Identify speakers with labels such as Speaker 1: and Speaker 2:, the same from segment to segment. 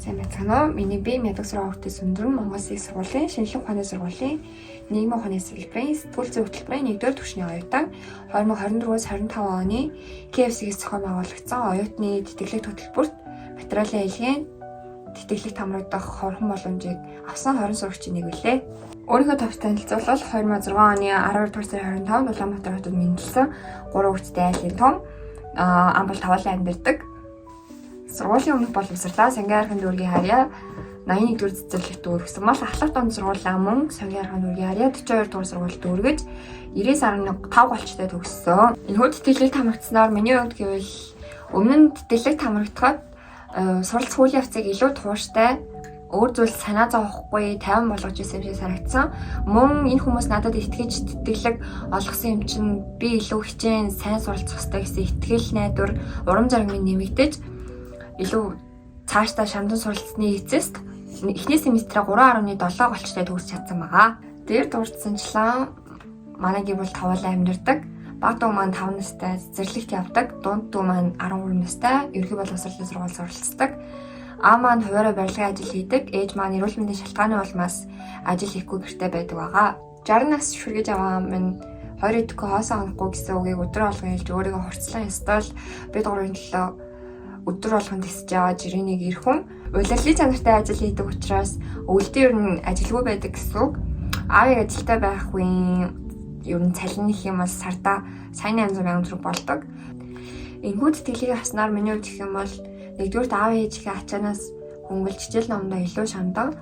Speaker 1: Сайн байцгаана уу? Миний бие Мядагсар овтын өндөр Монгол Улсын сургуулийн шинжлэх ухааны сургуулийн нийгмийн ухааны салбарын сэтгүүл зүйн хөтөлбөрийн 1-р түвшний оюутан 2024-өөс 25 оны KFC-ээс зохион байгуулагдсан оюутны тэтгэлэг хөтөлбөрт материалын аялгын тэтгэлэг хамрагдах ховорхон боломжийг авсан 20 сурагчийн нэг билээ. Өөрийнхөө товч танилцуулбал 2006 оны 12 дугаар сарын 25-нд Улаанбаатар хотод мэндэлсэн 3 хүүхэдтэй айлын том амбал таваалан амьдардаг. Сургуулийн өмнөх боловсрлаа Сангийн архын дүүргийн харьяа 81 дугаар цэцэрлэгт дүүргэсэн бол Ахлах дунд сургуулаа мөн Сангийн архын дүүргийн харьяа 42 дугаар сургуульд дүүргэж 90.5 голчтой төгссөн. Энэхүү тэтгэлэгт хамрагдсанаар миний хувьд гэвэл өмнө нь тэтгэлэгт хамрагдахад суралцах үйл явцыг илүү тууштай, өөр зүйл санаа зовхгүй, тайван болгож исэн юм шиг санагдсан. Мөн энэ хүмүүс надад итгэж тэтгэлэг олгосон юм чинь би илүү хичээн сайн суралцах ёстой гэсэн итгэл найдвар, урам зориг минь нэмэгдэж, илүү цаашдаа шамдан суралцсны эцэст эхний семестрээ 3.7 голчтой төгсөж чадсан байгаа. Дээр дурдсанчлан манай гэр бүл тавуулан амьдардаг. Бага дүү маань 5 настай, цэцэрлэгт явдаг. Дунд дүү маань 13 настай, ерөнхий боловсролын сургууль суралцдаг. Аав маань хувиараа барилгын ажил хийдэг. Ээж маань эрүүл мэндийн шалтгааны улмаас ажил хийхгүй гэрте байдаг байгаа. 60 нас шүргэж аваа минь хоёр идэхгүй хоосоо онохгүй гэсэн үгийг өдөр болгон хэлж өөрийгөө хурцлан ёстой л бид гурвын төлөө өдөр болгон тэсэж яваа жирийн нэг эр хүн. Улирлын чанартай ажил хийдэг учраас өвөлдөө ер нь ажилгүй байдаг гэсэн үг. Аавыг ажилтай байх үеийн ер нь цалин их юм бол сарда сая 800 мянган төгрөг болдог. Энэхүү тэтгэлгийг авснаар миний хувьд гэх юм бол нэгдүгээрт аав ээжийнхээ ачаанаас хөнгөлж хичээл номдоо илүү шамдан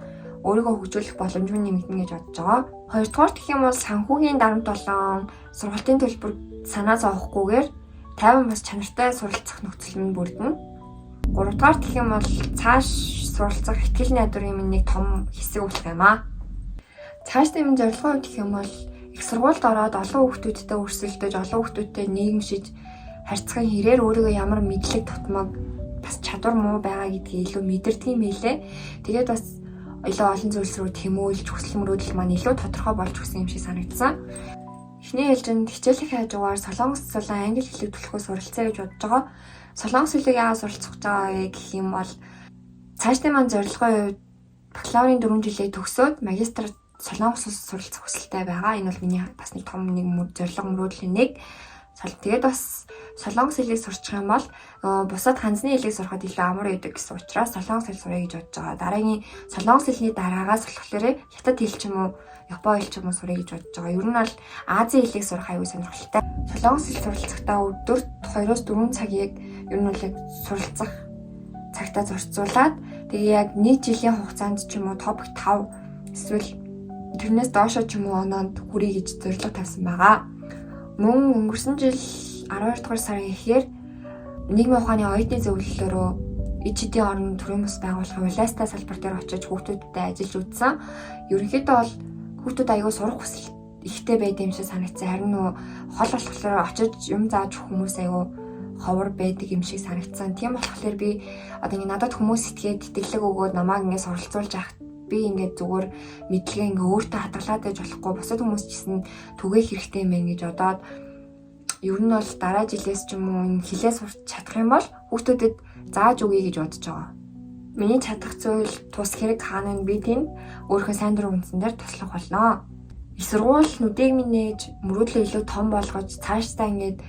Speaker 1: өөрийгөө хөгжүүлэх боломж минь нэмэгдэнэ гэж бодож байгаа. Хоёрдугаарт гэх юм бол санхүүгийн дарамт болон сургалтын төлбөр санаа зовохгүйгээр тайван бас чанартай суралцах нөхцөл минь бүрдэнэ. Гуравдугаар гэх юм бол цааш суралцах итгэл найдварын минь нэг том хэсэг болох юм аа. Цаашдаа минь зорилгын хувьд гэх юм бол их сургуульд ороод олон хүүхдүүдтэй өрсөлдөж, олон хүүхдүүдтэй нийгэмшиж харьцахын хэрээр өөрийгөө ямар мэдлэг тутмаг бас чадвар муу байгаа гэдгийг илүү мэдэрдэг юм билээ. Тэгээд бас илүү олон зүйлс рүү тэмүүлж, хүсэл мөрөөдөл маань илүү тодорхой болж өгсөн юм шиг санагдсан. Эхний ээлжинд хичээлийн хажуугаар солонгос болон англи хэлийг түлхүү суралцъя гэж бодож байгаа. Солонгос хэлийг яагаад суралцах гэж байгаа вэ гэх юм бол цаашдын маань зорилгын хувьд бакалаврын 4 жилээ төгсөөд магистр солонгос улс суралцах хүсэлтэй байгаа. Энэ бол миний бас нэг том нэг зорилго мөрөөдлийн нэг. Тэгээд бас солонгос хэлийг сурчих юм бол бусад ханзны хэлийг сурахад илүү амар байдаг гэсэн учраас солонгос хэл суръя гэж бодож байгаа. Дараагийн солонгос хэлний дараагаас болохоор хятад хэл ч юм уу, япон хэл ч юм уу суръя гэж бодож байгаа. Ер нь бол Азийн хэлийг сурах аюул сонирхолтой. Солонгос хэл суралцахдаа өдөрт 2-4 цагийг ер нь бол яг суралцах цагтаа зарцуулаад тэгээ яг нэг жилийн хугацаанд ч юм уу TOPIK 5 эсвэл тэрнээс доошо ч юм уу оноонд хүрье гэж зорилго тавьсан байгаа. Мөн өнгөрсөн жил 12 дугаар сарын эхээр нийгмийн ухааны оюутны зөвлөлөөрөө ИЧД-ийн орон төрийн бус байгууллагын улаастай салбар дээр очиж хүүхдүүдтэй ажиллаж үзсэн. Ерөнхийдөө бол хүүхдүүд аягүй сурах хүсэл ихтэй байд юм шиг санагдсан. Харин нөө хол болохоор очиж юм зааж өгөх хүмүүс аягүй ховор байдаг юм шиг санагдсан. Тийм болохоор би одоо ингэ надад хүмүүс итгээд тэтгэлэг өгөөд намайг ингэ суралцуулж явах би ингээд зүгээр мэдлэгээ ингээ өөртөө хадгалаад байж болохгүй, бусад хүмүүс ч гэсэн түгээх хэрэгтэй юм байна гэж бодоод ер нь бол дараа жилээс ч юм уу энэ хилээ сурч чадах юм бол хүүхдүүдэд зааж өгье гэж бодож байгаа. Миний чадах зүйл тус хэрэг хаана нь би тэнд өөрийнхөө сайн дурын үндсэн дээр туслах болно. Их сургууль нүдийг минь нээж, мөрөөдлөө илүү том болгож, цаашдаа ингээд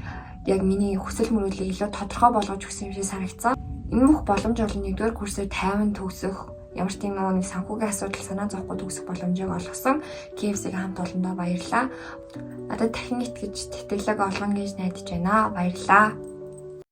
Speaker 1: яг миний хүсэл мөрөөдлийг илүү тодорхой болгож өгсөн юм шиг санагдсан. Энэ бүх боломж олон нэгдүгээр курсээ тайван төгсөх, ямар ч тийм нэг санхүүгийн асуудал санаа зовхгүй төгсөх боломжийг олгосон KFC-г хамт олондоо баярлалаа. Надад дахин итгэж тэтгэлэг олгоно гэж найдаж байна. Баярлалаа.